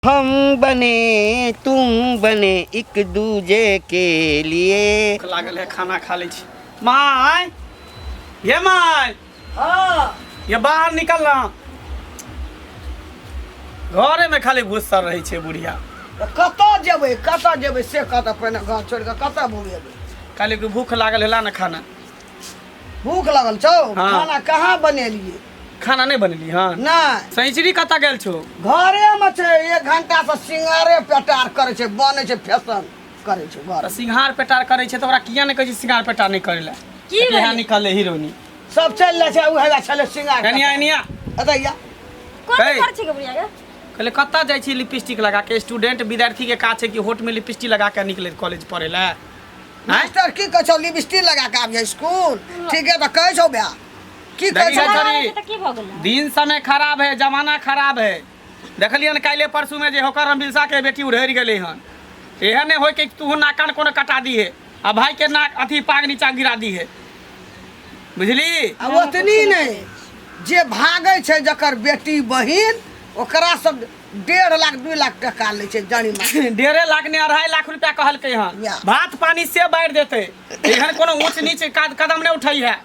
हम बने तुम बने एक दूजे के लिए। भूख लागल है, खाना खा लै छी। माय ये माय। हाँ। ये बाहर निकल ना, घरे में खाली घुसल रहै छै बुढ़िया। तऽ कतऽ जेबै, कतऽ जेबै से कतऽ? पहिने घर छोड़ि कऽ कतऽ भुगेबै? कहली कि भूख लागल है, ला ना खाना। भूख लगल छौ? हाँ। खाना कहाँ बनेलियै? खाना नहि बनेली? हँ। नहि। सैचरी कतऽ गेल छौ? घरेमे छै, एक घंटा से सिंगारे पेटार करै छै, बनै छै, फैशन करै छै घर। तऽ सिंघार पेटार करै छै तऽ ओकरा किया नहि कहै छै सिंघार पेटार नहि करै लए? की इएह भेलै? निकललै हीरोनी। सब चलि जाइ छै, उहे छलै सिंगार। Anyway anyway. एतऽ या। कोन हे। करै छै गे बुढ़िया गे? कहले कतऽ जाइ छी लिपस्टिक लगा के? स्टूडेंट विद्यार्थी के काज छै कि होठ में लिपस्टिक लगा के निकले कॉलेज पढ़े लए? आँय? मास्टर की कहै छौ, लिपस्टिक लगा के आबिहे स्कूल? ठीके तऽ कहै छौ बे, की कहै देखी छौ? छड़ी। तऽ की भऽ गेलै? दिन समय खराब है, जमाना खराब है। देखलियन काल्हि परसू में जे होकर रमबिलसा के बेटी उड़ेर गेलै हन। एहन नहि होय कि तू नाक कान कोनो कटा दी है आ भाई के नाक अथी पाग नीचा गिरा दी है, बुझली? आ ओतनी नहि, जे भागै छै जकर बेटी बहिन, ओकरा सब 1.5 लाख 2 लाख टका लै छै जरिमाना। 1.5 लाख ने, 2.5 लाख रुपया कहलकै हन। या। भात पानी से बाढ़ि देतै, एहन कोनो ऊँच नीच कदम नहि उठै है।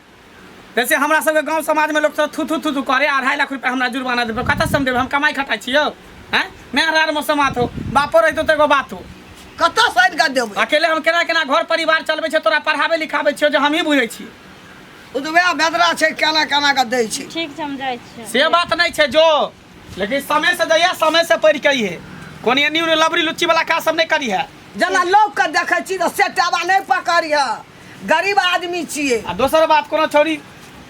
जैसे हमरा सबके गाँव समाजमे लोक सब थू थू थू थू करे। 2.5 लाख रुपया हमरा जुर्माना देबै, कतऽ से हम देबै? हम कमाइ खटाइ छियौ। हैं, मेहरार मौसमात हो, बापो रहितो तऽ एगो बात हो। कतऽ से आनि कऽ देबै? अकेले हम केना केना घर परिवार चलबै छै, तोरा पढ़ाबै लिखाबै छियौ जे हमही बुझै छी। ओ तऽ वएह बेदरा छै, केना केना कऽ दै छै। ठीक छै, हम जाइ छियै। से बात नहि छै, जो, लेकिन समय से जइहे, समय से पढ़ि के अइहे। कोनी एनी ओनी लबरी लुच्ची वाला काज सब नहि करिहे। जेना लोकके देखै छी तऽ से टाबा नहि पकड़िह, गरीब आदमी छियै। आ दोसर बात, कोनो छौरी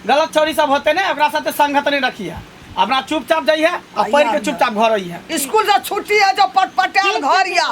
गलत छौरी सब होते ने, ओकरा साथे संगत नहि रखिहे। अपना चुपचाप जइहे आ पढ़ि के चुपचाप घर अइहे। स्कूल से छुट्टी है जो पटपटायल घर या।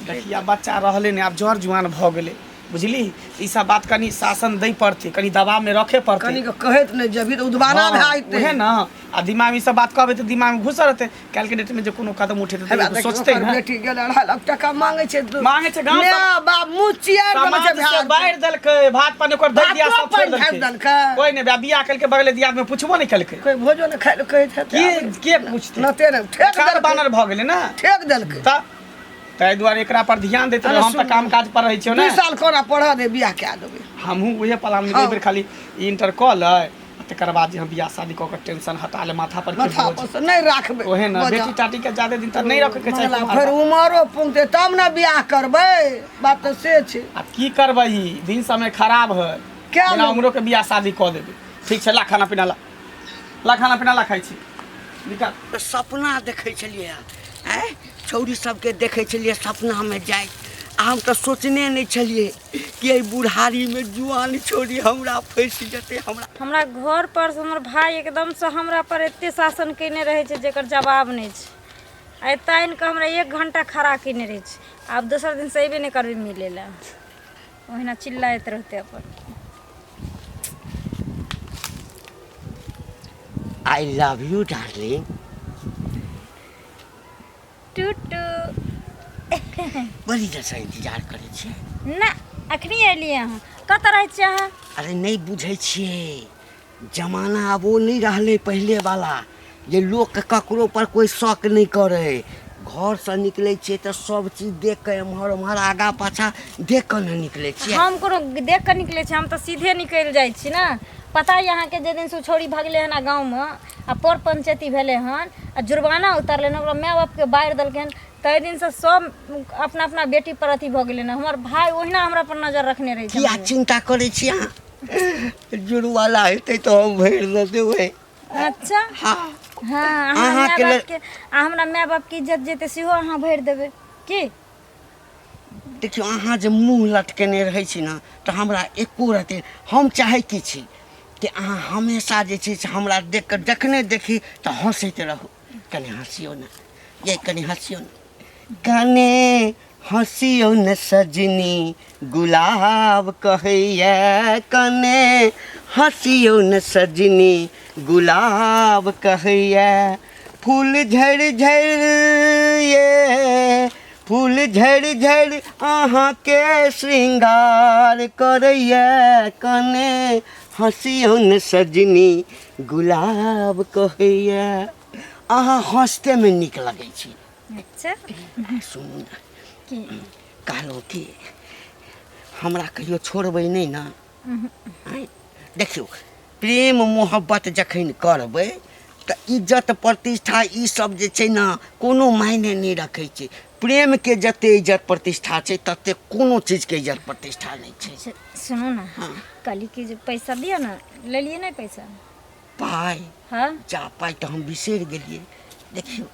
देखिया, बच्चा रहलै ने, आब जर जुआन भऽ गेलै, बुझली? ई सब बात कनि शासन दै पड़तै, कनि दबावमे रखे पड़तै। कनिक कहैत नहि जेबही तऽ उदबाना भए जेतै। उहे ने, आ दिमाग में ई सब बात कहबै तऽ दिमाग में घुसल रहतै। काल्हि के डेट में जे कोनो कदम उठेतै हेबा तऽ देखियौ, सोचतै ओकर ने। बेटी गेल, 2.5 लाख टका मांगे छै। मांगे छै, गाँव माय बाप मुँह चियार देने छै। समाज से बाहर देलकै, भात पानी ओकर दै दिया भातो सब छोड़ि पानि झाड़ि देलकै। देलकै। कोइ नहि बा बियाह केलकै, बगले दियाद में पुछबो नहि केलकै। कोइ भोजो नहि खाइ लए कहैत हेतै। के के पूछतै? नते नहि ठेक कार देलकै। बानर भऽ गेलै ने। ठेक देलकै। तऽ ताहि दुआरे एकरा पर ध्यान दैत अरे रह। हम तऽ सुन। काम काज पर रहै छियौ दू ने। साल कोना पढ़ऽ दे, बियाह कए देबै। हमहूँ उहे प्लान में हाँ। एहि बेर खाली इंटर कऽ लै आ तकर बाद जे हम बियाह शादी कऽ के टेंशन हटा ले माथा पर के माथा बोझ। पर से नहि राखबै। ओहे ने। बोझ। बेटी टाटी के ज्यादा दिन तक नहि रखे के चाही। मंगला, कुमार फेर बा। उमरो पुंगते तब ने बियाह करबै, बात तऽ से छै। आब की करबै, दिन समय खराब है। क्या बिना लोग- उमरो के बियाह शादी कऽ देबै। ठीक छै, ला खाना पीना, ला ला खाना पीना ला, खाइ छी, निकाल। तऽ सपना देखै छलियै आँय, छौड़ी सबके देखै छलियै सपनामे जाइत, आ हम तऽ सोचने नहि छलियै कि एहि बुढ़ारीमे जुआन छौड़ी हमरा फँसि जेतै हमरा। हमरा घर पर से हमर भाय एकदमसँ हमरा पर एते शासन कयने रहै छै जेकर जवाब नहि छै। आ एतऽ आनि कऽ हमरा एक घण्टा खड़ा कयने रहै छै। आब दोसर दिनसँ अयबे नहि करबै मिलै लए, ओहिना चिल्लाइत रहतै अपन। I love you darling. टूटू। बड़ी देरसँ इंतजार करै छियै। ना, अखनी एलियै अहाँ। कतऽ रहै छियै अहाँ? अरे नहि बुझै छियै, जमाना आब ओ नहि रहलै पहिलेवला जे लोकके ककरो पर कोइ शक नहि करै। घरसँ निकलै छियै तऽ सब चीज देख कऽ, एम्हर ओम्हर आगाँ पाछाँ देख कऽ ने निकलै छियै। हम कोनो देख कऽ निकलै छी? हम तऽ सीधे निकलि जाइ छी ने। पता यऽ अहाँके, जे दिनसँ ओ छौड़ी भगलै हन आ गाँवमे आ पर पंचायती भेलै हन आ जुर्माना उतारलै हन, ओकरा माय बापके बारि देलकै हन, ताहि दिनसँ सब अपना अपना बेटी पर अथी भऽ गेलै हन। हमर भाय ओहिना हमरा पर नजर रखने रहै छै। किया चिन्ता करै छी अहाँ? जुड़वाला हेतै तऽ हम भरि दऽ देबै। अच्छा। हँ। हँ, हमरा माय अहाँके लेल- बापके आ हमरा माय बापके इज्जत जेतै सेहो अहाँ भरि देबै की? देखियौ, अहाँ जे मुँह लटकेने रहै छी ने तऽ हमरा एको रत्ती, हम चाहै की छी कि अहाँ हमेशा जे छै से हमरा देख कऽ जखने देखी तऽ हँसैत रहू। कनि हँसियौ ने ये, कनि हँसियौ ने, कने हँसियौ ने सजनी, गुलाब कहैया, कने हँसियौ ने सजनी, गुलाब कहैया, फूल झड़ि झड़ि ये, फूल झड़ि झड़ि अहाँके श्रृंगार करैया, कने हँसियौ ने सजनी, गुलाब कहैया। अहाँ हँसतेमे नीक लगै छी। अच्छा। सुनू ने। की? कहलहुँ कि हमरा कहियो छोड़बै नहि ने? आँय? देखियौ, प्रेम मोहब्बत जखन करबै तऽ इज्जत प्रतिष्ठा ई सब जे छै ने कोनो मायने नहि रखै छै। प्रेमके जते इज्जत प्रतिष्ठा छै तते कोनो चीजके इज्जत प्रतिष्ठा नहि छै। अच्छा, सुनू ने। हँ। कहली कि जे पैसा दिअ ने, लेलियै नहि पैसा? पाइ? हँ। जा, पाइ तऽ हम बिसरि गेलियै। देखियौ,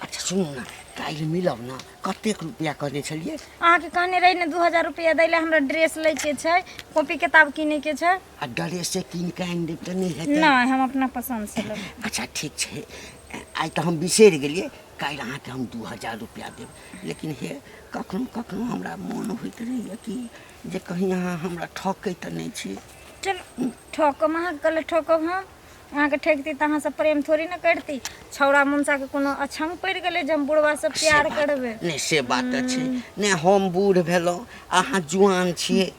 अच्छा सुनू ने, काल्हि मिलब ने। कतेक रुपैआ कहने छलियै? अहाँके कहने रही ने 2000 रुपैआ दै लए, हमरा ड्रेस लैके छै, कॉपी किताब किनैके छै। आ ड्रेसे कीन कऽ आनि देब तऽ नहि हेतै? नहि, हम अपना पसन्दसँ लेबै। अच्छा ठीक छै, आइ तऽ हम बिसरि गेलियै, काल्हि अहाँके हम 2000 रुपैआ देब। लेकिन हे, कखनो कखनो हमरा मोन होइत रहैए कि जे कहीं अहाँ हमरा ठकै तऽ नहि छी। चलू, ठकब अहाँके? कहले ठकब हम अहाँके? ठकती तऽ अहाँसँ प्रेम थोड़ी ने करती। छौड़ा मुनसाके कोनो अछंग पड़ि गेलै जे हम बुढ़बासँ प्यार करबै? नहि, से बात तऽ छै नहि। हम बूढ़ भेलहुँ, अहाँ जुआन छियै,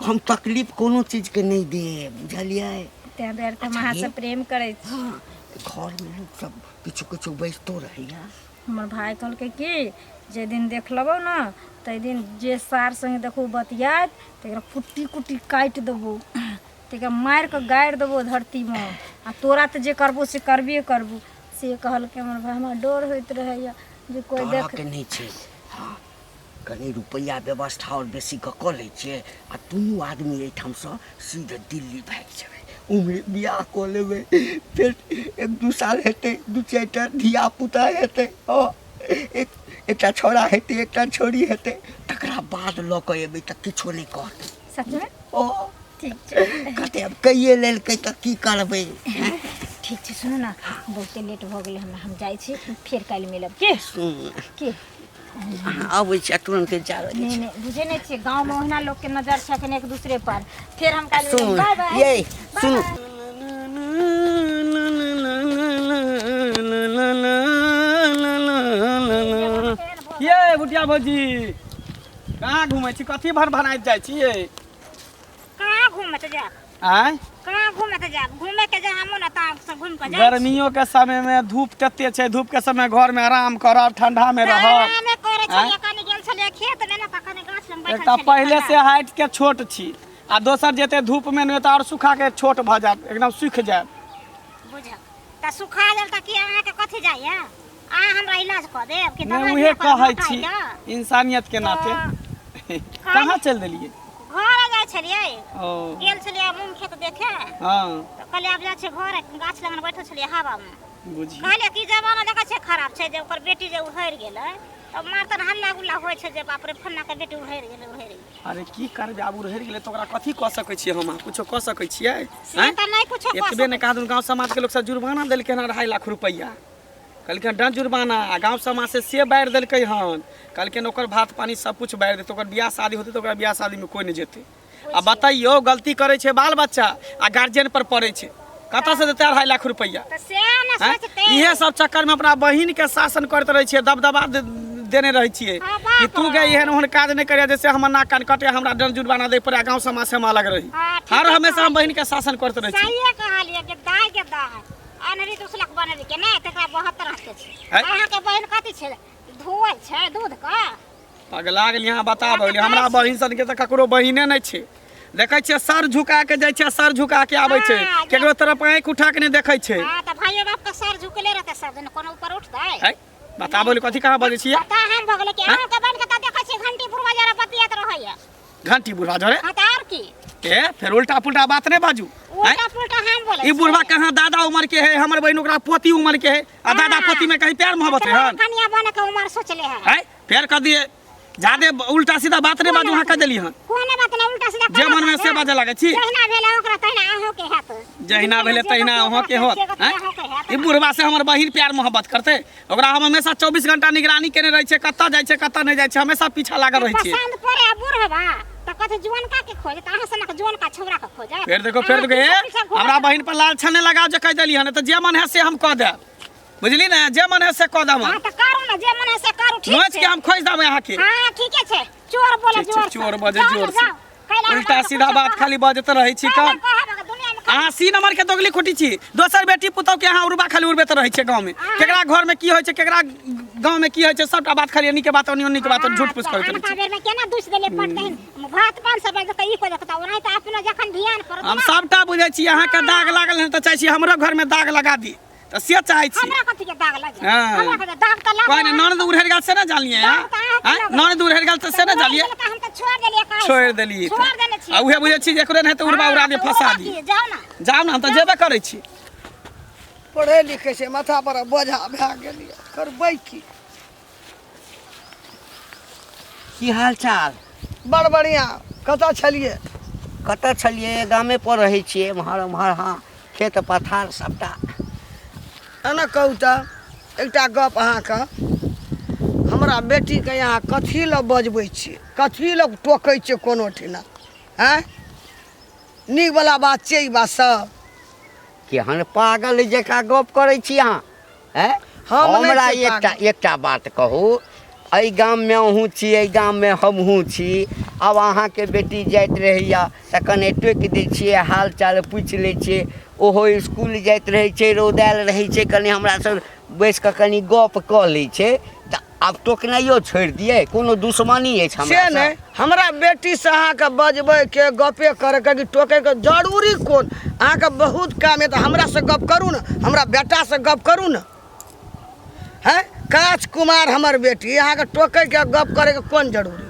हम तकलीफ कोनो चीजके नहि देब, बुझलियै? ताहि दुआरे तऽ हम अहाँसँ प्रेम करै छी। हँ, घरमे लोकसभ किछु किछु बजितो रहैए। हमर भाय कहलकै कि जाहि दिन देख लेबौ ने ताहि दिन जे सार सङ्गे देखबौ बतियाइत तकरा कुट्टी कुट्टी काटि देबौ, तकरा मारि कऽ गाड़ि देबौ धरतीमे, आ तोरा तऽ जे करबौ से करबे करबौ, से कहलकै हमर भाय। हमरा डर होइत रहैए जे कोइ देख। डरऽके नहि छै। हँ, कनि रुपैआ व्यवस्था आओर बेसी कऽ कऽ लै छियै आ दुनू आदमी एहिठामसँ सीधे दिल्ली भागि जेबै, उम्हरे बियाह कऽ लेबै। फेर एक दू साल हेतै, दू चारिटा धिया पुता हेतै, हँ, एक एकटा छौड़ा हेतै, एकटा छौड़ी हेतै, तकरा बाद लऽ कऽ एबै तऽ किछो नहि कहतै। सचमे? ओ ठीक छै। कहतै आब कैये लेलकै तऽ की करबै। ठीक छै, सुनू ने, बहुते लेट भऽ गेलै हमरा, हम जाइ छी, फेर काल्हि मिलब। के सुन के अहाँ अबै छी आ तुरन्ते जा लगै नहि छी। नहि, बुझै नहि छियै, गाँवमे ओहिना लोकके नजर छै एखन एक दूसरे पर। फेर हम काल्हि सुन मिलब। बाय बाय। ये सुनू। ये बुटिया भौजी, कहाँ घूमै छी? कथी भर भनाइत जाइ छी ये? कहाँ घूमे तऽ जायब? आँय? कहाँ घूमे तऽ जायब? घूमे के जहाँ मोन तहाँ सब घूम कऽ जाइ। गर्मियों के समय में धूप तते छै, धूप के समय घर में आराम करब, ठंडा में रहब। आरामे करै छलियै, कनि गेल छलियै खेत मे ने तऽ कनि गाछ लग बैठल एक तऽ छलियै। पहिले से हाइट के छोट छी आ दोसर जेते धूप में नहि तऽ आओर सुखा के छोट भऽ जायब, एकदम सूखि जायब। बुझल तऽ सुखा गेल तऽ की अहाँके कथी जाइया? अहाँ हमरा इलाज कऽ देब कि नहि, दवाइ उहे दिअ पड़त कहै छी मोटाइके? इंसानियत के नाते। कहाँ चलि देलियै? घर जाइ छलियै। ओ गेल छलियै मूँग खेत देखे। हँ। तऽ कहलियै आब जाइ छियै घर, गाछ लगन बैठल छलियै हवामे। बुझियौ। कहलियै कि जमाना देखै छियै खराब छै, जे ओकर बेटी जे उहरि गेलै तऽ मारतन हल्ला गुल्ला होइ छै जे बाप रे फन्ना के बेटी उहरि गेलै, उहरि गेलै। अरे की करबै आब, उरहरि गेलै तऽ ओकरा कथी कऽ सकै छियै हम? अहाँ कुछो कऽ सकै छियै? से आँय? तऽ नहि कुछो कऽ एतबे नहि, कहा गाँव समाजके लोक सब जुर्माना देलकै हन 2.5 लाख रुपैआ, कहलकै हन दंड जुर्माना, आ गाँव समाज से से बारि देलकै हन, कहलकै हन ओकर भात पानी सब कुछ बारि देतै, ओकर बियाह शादी होतै तऽ ओकरा बियाह शादीमे कोइ नहि जेतै। आ बतैयौ, गलती करै छै बाल बच्चा आ गार्जियन पर पड़ै छै, कतऽसँ देतै 2.5 लाख रुपैआ? तऽ से ने आँय? सोचतै। इहे सब चक्करमे अपना बहिनके शासन करैत रहै छियै, दबदबा देने रहै छियै हँ, बाप कि तू गे एहन ओहन काज नहि करिया जैसे हमर नाक कान कटे, हमरा दंड जुर्माना दै पड़े आ गाँव समाज से हम अलग रही। हँ, ठीके हर हमेशा हम कहलियै। बहिनके शासन करैत रहै छी। सहिए कहलियै कि दाय के दाय अनरी दूसलक बनरी के नहि, तकरा 72 हाथ छै। है? अहाँके बहिन कथी छै, धोअल छै दूध के? पगला गेलियै अहाँ? बता गेलियै, हमरा बहिन सनके तऽ ककरो बहिने नहि छै। देखै छियै, सर झुका के जाइ छै, सर झुका के आबै छै। हँ, केकरो तरफ आँखि उठा के नहि देखै छै। हँ तऽ भाइयो बाप के सर झुकले रहतै सब दिन, कोनो ऊपर उठतै? है, बताबो कथी कहाँ बजै छियै? पता हम भऽ गेलै कि अहाँके बहिन के तऽ देखै छियै घंटी बुढ़वा जरा बतियात रहैया। घंटी बुढ़वा जरे? हँ तऽ आओर की। ए, फेर उल्टा पुल्टा बात नहि बाजू। आँय? उल्टा पुल्टा हम बोलै ई बुढ़वा कहाँ दादा उमर के है, हमर बहिन ओकरा पोती उमर के है, आ दादा पोती में कहीं प्यार मोहब्बत है हन? कनिया बने के उमर सोचले है। है, फेर कह दिए, जादे उल्टा सीधा बात नहीं बाजू, अहाँ कह देली हन। कोनो बात नहि, उल्टा सीधा जे केना मन में से बाजब? बाजऽ लागै छी। जहिना भेलै ओकरा तहिना अहूँके हैत। जहिना भेलै तहिना अहूँके होत। से गप आँय? अहूँके हैत। ई बुढ़वा से हमर बहिन प्यार मोहब्बत करतै? ओकरा हम हमेशा 24 घंटा निगरानी केने रहै छियै, कतऽ जाइ छै कतऽ नहि जाइ छै, हमेशा पीछा लागल रहै छियै। पसंद पड़े आ बुढ़वा तऽ कथी जुअनका के खोजत? अहाँ सनक जुअनका छौड़ा के खोजत? फेर देखो, फेर अहाँ देखो, ए पीछा पीछा घूमत। हमरा बहिन पर लाल छने लगाओ जे कहि देली हन, तऽ जे मन है से हम कऽ देब, बुझली ने? जे मन है से कऽ देब। हाँ तऽ करू ने, जे मन है से करू, ठीक नोच छै। के हम खोजि देब अहाँके। हाँ ठीके छै, चोर बोले ठीक छै, जोर से। चोर बजे जाउ ने, जोर से। जाउ। कैला उल्टा हमरा सीधा कुछो बात कहब। खाली बजैत रहै छी। कैला कन कहब, दुनिया में अहाँ सी नंबर के दोगली खुटी छी। दोसर बेटी पुतहु के अहाँ उड़बा खाली उड़बैत रहै छियै गाँवमे। केकरा घरमे की होइ छै, केकरा गाँवमे की होइ छै, सबटा बात खाली एनी के बात ओनी ओनी के बात झूठ फूस करैत रहै छी। बेरमे केना दुसि देलियै पट दहिन भात पान सब बनि जेतै ई को देखतै ओनाहि तऽ अपनो जखन ध्यान पड़त हम सबटा बुझै छी। अहाँके दाग लागल हन तऽ चाहै छी हमरो घरमे दाग लगा दी, तऽ से चाहै छी। हमरा कथी के दाग लग गेल? हमरा कथी दाग तऽ लागल? कोइ नहि, ननद उड़हरि गेल से ने जानलियै? आँय, ननद उड़हरि गेल तऽ से ने जानलियै? हम तऽ छोड़ देलियै काहे? छोड़ि देलियै, छोड़ देने छी। आ उहे बुझै छी जे एकरे नहि तऽ उड़बा उड़ा दे, फंसा दी। जाउ ना, जाउ ने, हम तऽ जेबे करै छी। पढ़ै लिखै छै, माथा पर बोझा भए गेल यऽ, करबै की? की हाल चाल? बड़ बढ़िआँ। कतऽ छलियै? कतऽ छलियै? गामे पर रहै छियै, एम्हर ओम्हर। हँ, खेत पथार सबटा। एना कहू तऽ एकटा गप अहाँके, हमरा बेटीके अहाँ कथी लए बजबै छियै, कथी लए टोकै छियै कोनो ठिना? आँय, नीकवला बात छियै ई बात सब? केहन पागल जकाँ गप करै छी अहाँ? आँय, हम नहि हमरा छियै एकटा पागल। एकटा बात कहू, एहि गाममे अहूँ छी, एहि गाममे हमहूँ छी। आब अहाँके बेटी जाइत रहैए तऽ कने टोकि दै छियै, हाल चाल पूछि लै छियै। ओहो इसकुल जाइत रहै छै, रौदायल रहै छै, कनि हमरासँ बैसि कऽ कनि गप कऽ लै छै, तऽ आब टोकनाइयो छोड़ि दियै? कोनो दुश्मनी अछि से हमरासँ? नहि, हमरा बेटीसँ अहाँके बजबैके, गपे करैके कि टोकैके जरूरी कोन? अहाँके बहुत काम यऽ तऽ हमरासँ गप करू ने, हमरा बेटासँ गप करू ने। हैं, काच कुमार हमर बेटी, अहाँके टोकैके गप करैके कोन जरूरी?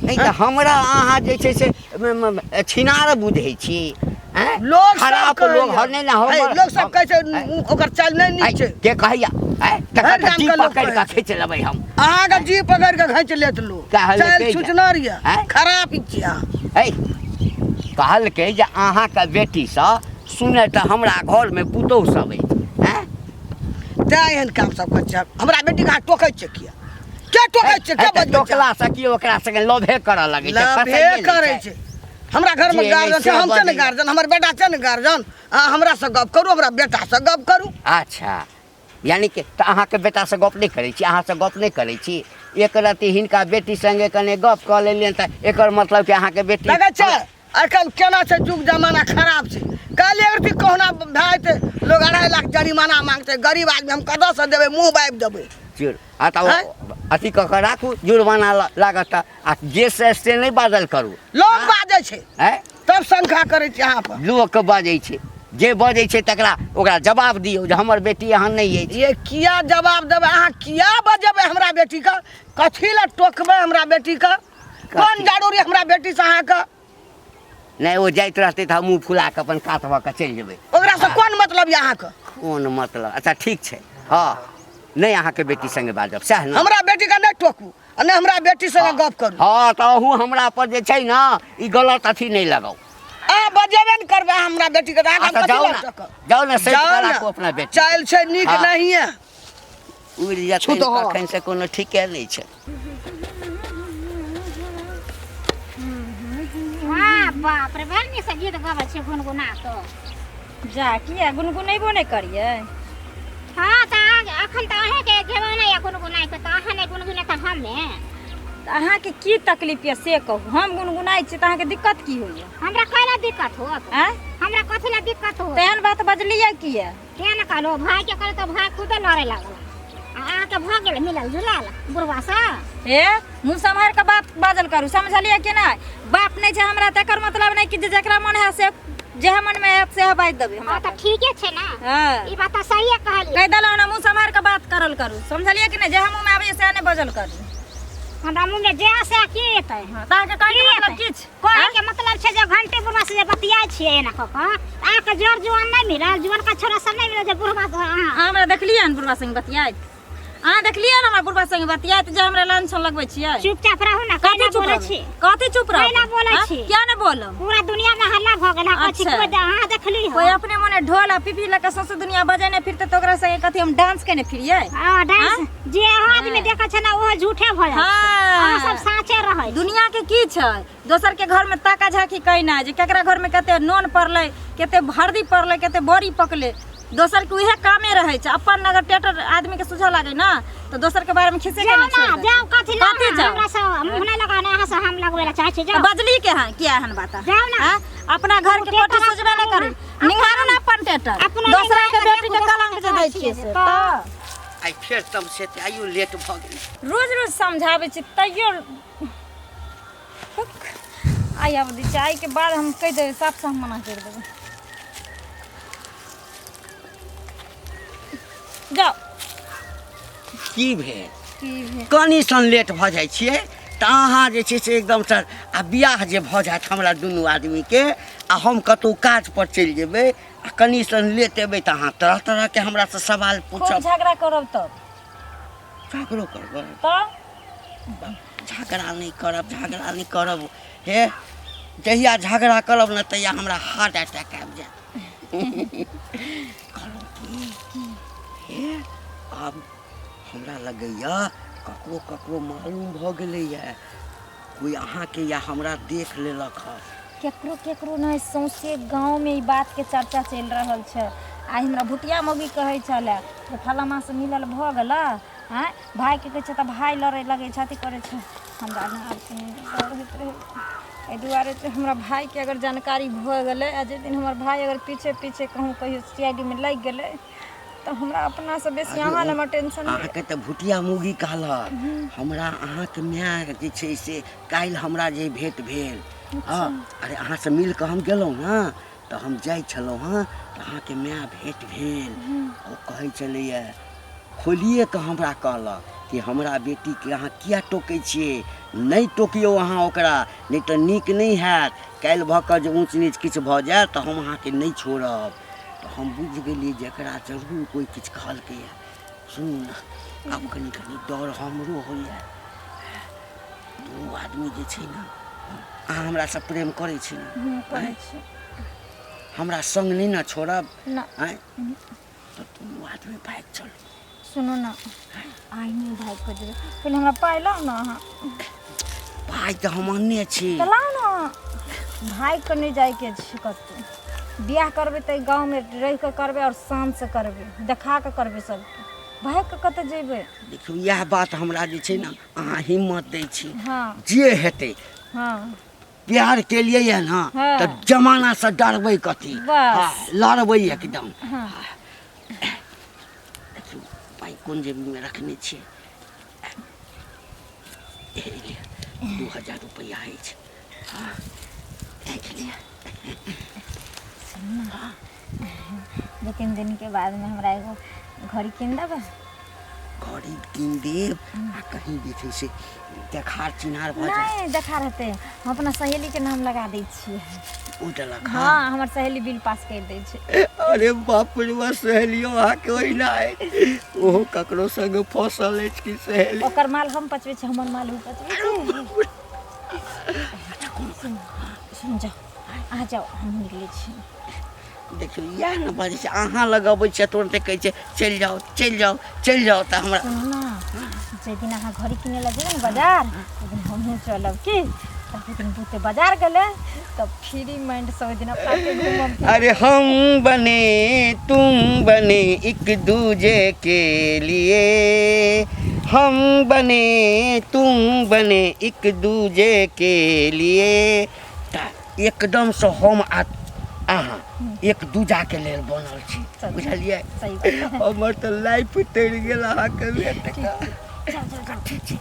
नहि तऽ हमरा अहाँ जे छै से छिनार बुझै छी? आँय? लोग सब खराब कहैया। लोग हर नहि ने है, हमर लोग सब कहै छै ओकर चालि नहि नीक छै। के कहैया? आँय? तकर हर तऽ गामके जी लोक पकड़ि कहै कऽ छै। खींच लेबै हम। अहाँके जी पकड़ि कऽ घींच लेत लोक। कहलकै चालि जे- छुछनर यऽ, आँय? खराब छी अहाँ। है, कहलकै जे अहाँके बेटीसँ सुने तऽ हमरा घरमे पुतोहु सब अछि। आँय? तैं एहन काम सब करै छै। हमरा बेटीके अहाँ टोकै छियै किया? के टोकै छियै, के है, तऽ बजबै छियै? टोकलासँ की ओकरा सङ्गे लोभे करऽ लगै छै? लभे फसैये लै करै छै। हमरा घरमे जे गार्जियन नहि छै, से हम छै ने बजैया। गार्जियन, हमर बेटा छै ने गार्जियन। अहाँ हमरासँ गप करू, हमरा बेटासँ गप करू। अच्छा, यानी कि तऽ अहाँके बेटासँ गप नहि करै छी, अहाँसँ गप नहि करै छी? एक रत्ती हिनका बेटी सङ्गे कने गप कऽ लेलियनि तऽ एकर मतलब कि अहाँके बेटी लगै छै एखन केना छै, युग जमाना खराब छै। काल्हि एक रत्ती कहुना भए जेतै, लोग 2.5 लाख जरिमाना मांगतै। गरीब आदमी, हम कतऽसँ देबै? मुँह बाबि देबै। जुर आ तऽ आँय? अथी कऽ कऽ राखू, जुर्माना लागत तऽ आ जे से से नहि बाजल करू। लोग बाजै छै। आँय? तब शंका करै छी अहाँ पर। लोकके बाजै छै, जे बजै छै तकरा ओकरा जवाब दियौ जे हमर बेटी एहन नहि अछि। ये किया जवाब देबै? अहाँ किया बजेबै हमरा बेटीके? कथी लए टोकबै हमरा बेटीके? कोन जरूरी हमरा बेटीसँ अहाँके? नहि, ओ जाइत रहतै तऽ हम मुँह फुला कऽ अपन कात भऽ कऽ चलि जेबै। ओकरासँ कोन मतलब यऽ अहाँके? कोन मतलब? अच्छा ठीक छै, हँ, नहि अहाँके बेटी संगे बाजब, सएह ने? हमरा बेटीके नहि टोकू आ नहि हमरा बेटी संगे गप करू। हँ, तऽ अहूँ हमरा पर जे छै ने ई गलत अथी नहि लगाउ। अहाँ बजेबे ने करबै अहाँ हमरा बेटीके तऽ अहाँके हम अच्छा कथी जाउ लए ने, टोकब? जाउ ने, सैत जाउ कऽ ने। राखू अपना बेटी। चालि छै नीक हँ। नहिए। उड़ि जेतै छूत हवा। कखन से कोनो ठीके नहि छै। वाह, बाप रे, बड़ नीक से गीत गबै छै गुनगुना कऽ। जा, किया गुनगुनेबो नहि करियै? हँ, तऽ अखन तऽ अहेंके जमाना यऽ गुनगुनाइके, तऽ अहाँ नहि गुनगुने तऽ हमे? तऽ अहाँके की तकलीफ यऽ से कहू। हम गुनगुनाइ छी तऽ अहाँके दिक्कत की होइए? हमरा कैला दिक्कत होत? आँय? हमरा कथी लए दिक्कत होत? तेहन बात बजलियै किया? किया ने कहलहुँ भाइके कहलहुँ तऽ भाय खुदे लड़े लागल आ अहाँके भऽ गेल मिलल जुलल बुढ़वा सँ। ए, मुँह सम्हारि कऽ बात बाजल करू, समझलियै कि नहि? बाप नहि छै हमरा तकर मतलब नहि कि जे जकरा मन है से जेहे मनमे आयत सेहे बाजि देबै हमरा। हँ, तऽ ठीके छै ने। हँ, ई बात तऽ सहिए कहलियै। कहि देलहुँ ने, मुँह सम्हारि कऽ बात करल करू, समझलियै कि नहि? जेहे मुँहमे आबैए सएह नहि बाजल करू। हमरा मुँहमे जे से की एतै? हँ, तऽ अहाँके कहैके की मतलब एतै? किछु कहैके मतलब छै जे घंटी बुढ़वा से जे बतियाइ छियै एना कऽ कऽ, अहाँके जर जुआन नहि मिलल, जुआनका छोरा सब नहि मिलल जे बुढ़वा से अहाँ? अहाँ हमरा देखलियै हन बुढ़वा संगे बतियाइत? अहाँ देखलियै हन हमरा बुढ़वा संगे बतियाइत जे हमरा लांछन लगबै छियै? चुपचाप रहू ने। कथी कैला चुप बोलै रहबै? छी? कथी चुप रहबै? कैला बोलै आँ? छी? किया नहि बोलब? पूरा दुनिया में हल्ला भऽ गेल है। कहै छी अच्छा। कोइ अहाँ देखली कोइ हो? अपने मने ढोल आ पिपी लऽ कऽ सौंसे दुनिया बजेने फिरतै तऽ ओकरा संगे कथी हम डांस केने फिरियै? हँ, डांस जे अहाँ आदमी देखै छै ने ओहो झूठे भऽ जाइ छै। अहाँ हँ सब साँचे रहै छी। दुनिया के की छै, दोसर के घर में ताका झाकी कैना जे केकरा घर में कते नोन पड़लै, कते हरदी पड़लै, कते बड़ी पकलै, दोसर के उहे कामे रहै छै। अपन अगर टेटर आदमी के सुझऽ लागै ने तऽ दोसर के बारे में खिसे के जाओ ना ना छोड़ देतै। जाओ कथी लाओ कथी ना, जाओ? हमरा से मुँह नहीं लगाना यहाँ से हम लगवे ला चाहे छी तऽ जाओ बजली के हन किया हन बात जाओ ना। आँय? अपना घर के टेटर कोठी सुझबे नहीं करी अपना- निहारू ना अपन टेटर अपना दोसरा के निहार बेटी के के कलंक जे दै छियै से तऽ। तऽ आइ फेर तमसे आइयो लेट भऽ गेल। रोज रोज समझाबै छी तैयो आइ आब दै छै। आइके बाद हम कहि देबै साफ साफ मना करि देबै। जाओ। की भेल? की भेल? कनि सन लेट भऽ जाइ छियै तऽ अहाँ जे छै से एकदमसँ आ बियाह जे भऽ जायत हमरा दुनू आदमीके आ हम कतहु काजपर चलि जेबै आ कनि सन लेट एबै तऽ अहाँ तरह तरहके हमरासँ सवाल खूब पूछब। झगड़ा करब तब। झगड़ो करबै? तऽ झगड़ा नहि करब, झगड़ा नहि करब। हे, जहिया झगड़ा करब ने तहिया हमरा हार्ट अटैक आबि जायत। कहलहुँ की हे, आब हमरा लगैए ककरो ककरो मालूम भऽ गेलैए, कोइ अहाँके या हमरा देख लेलक हँ। केकरो केकरो नहि, सौंसे गाँवमे ई बातके चर्चा चलि रहल छै। आइ हमरा भुटिया मौगी कहै छलै जे फलामा से मिलल भऽ गेलै। आँय, भायके कहै छै तऽ भाय लड़ै लगै छै, अथी करै छै। हमरा ने आब कोनो डर होइत रहै एहि दुआरे जे हमरा भायके अगर जानकारी भऽ गेलै आ जाहि दिन हमर भाय अगर पीछे पीछे कहूँ कहियो सी I D मे लागि गेलै तऽ हमरा अपनासँ बेसी अहाँ लए हमरा टेंशन होइए। अहाँके तऽ भुटिया मौगी कहलक, हमरा अहाँके माय जे छै से काल्हि हमरा जे भेट भेल। हँ, अरे अहाँसँ मिल कऽ हम गेलहुँ ने तऽ हम जाइ छलहुँ हँ तऽ अहाँके माय भेट भेल। ओ कहै छलैए खोलिए कऽ हमरा कहलक कि हमरा बेटीके अहाँ किया टोकै छियै, नहि टोकियौ अहाँ ओकरा, नहि तऽ नीक नहि हैत। काल्हि भऽ कऽ जे ऊँच नीच किछु भऽ जायत तऽ हम अहाँके नहि छोड़ब। तऽ हम बुझि गेलियै जे एकरा जरूर कोइ किछु कहलकैए। सुनू ने, आब कनि कनि डर हमरो होइए। दुनू आदमी जे छै ने, अहाँ हमरासँ प्रेम करै छी ने? करै छी। हमरा सङ्ग नहि ने छोड़ब? ना। आँय, तऽ दुनू आदमी भागि चलू। सुनू ने, आइ नहि भागि कऽ जेबै, पहिले हमरा पाइ लाउ ने अहाँ। पाइ तऽ हम अनने छी। तऽ लाउ ने, भागि कऽ नहि जाइके छै कतहु। बियाह करबै तऽ गाँवमे रहि कऽ करबै आओर शानसँ करबै, देखा कऽ करबै सबके। भागि कऽ कतऽ जेबै? देखियौ, इएह बात हमरा जे छै ने अहाँ हिम्मत दै छी। हँ। जे हेतै। हँ। प्यार केलियै यऽ ने। हँ। तऽ जमाना से डरबै कथी? बस। हँ, लड़बै एकदम। हँ। देखियौ, पाइ कोन जेबीमे रखने छियै? हे लिअ, 2000 रुपैआ अछि। हँ, राखि लिअ। 2-3 दिन के बाद में हमरा एगो घड़ी कीन देबै? घड़ी कीन देब आ कहीं जे छै से देखार चिन्हार भऽ जाय। नहीं देखा रहते, हम अपना सहेली के नाम लगा दै छियै। ओ देलक? हाँ, हमर सहेली बिल पास कर दै छै। अरे बाप रे बा, सहेलियो अहाँके ओहिना अछि? ओहो ककरो संग फसल अछि कि सहेली? ओकर माल हम पचबै छी, हमर माल ओ पचबै छै। सुन, जाओ अहाँ, जाओ, हम निकलै छी। देखियौ, इएह ने बाजै छै, अहाँ लग अबै छियै तुरन्ते कहै छै चलि जाउ, चलि जाउ, चलि जाउ। तऽ हमरा सुनू ने, जाहि दिन अहाँ घड़ी किनै लए जेबै ने बाजार, ओहि दिन हमहूँ चलब की। तऽ ओहि दिन बहुते बाजार गेलै तऽ फ्री माइंडसँ ओहि दिन अपना के घूमब की। अरे हम बने तुम बने एक दूजे के लिए, हम बने तुम बने एक दूजे के लिए। तऽ एकदमसँ हम आ अहाँ एक दूजाके लेल बनल छी, बुझलियै? सही बात। हमर तऽ लाइफ तरि गेल अहाँके बेटके। जाओ जाओ जाओ। ठीक छै।